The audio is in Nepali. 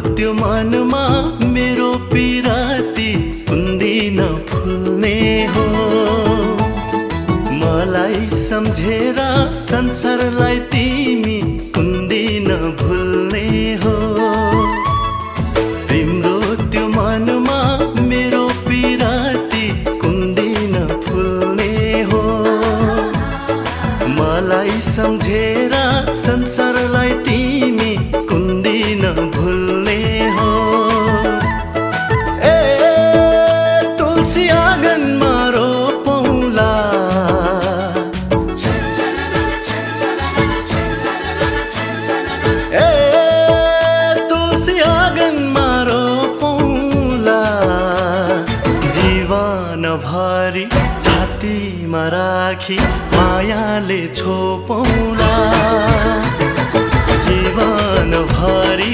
त्यो मनमा मेरो पिराती कुन्दिन फुल्ने हो। मलाई सम्झेर संसारलाई तिमी कुन्दिन भुल्ने हो। तिम्रो त्यो मनमा मेरो पिराती कुन्दिन फुल्ने हो। मलाई सम्झेर संसारलाई तिमी कुन्दिन भुल्ने हो। ए तुलसी आँगनमा रोपौँला, ए तुलसी आँगनमा रोपौँला, जीवन भरि छातीमा राखी मायाले छोपौँला, जीवन भरि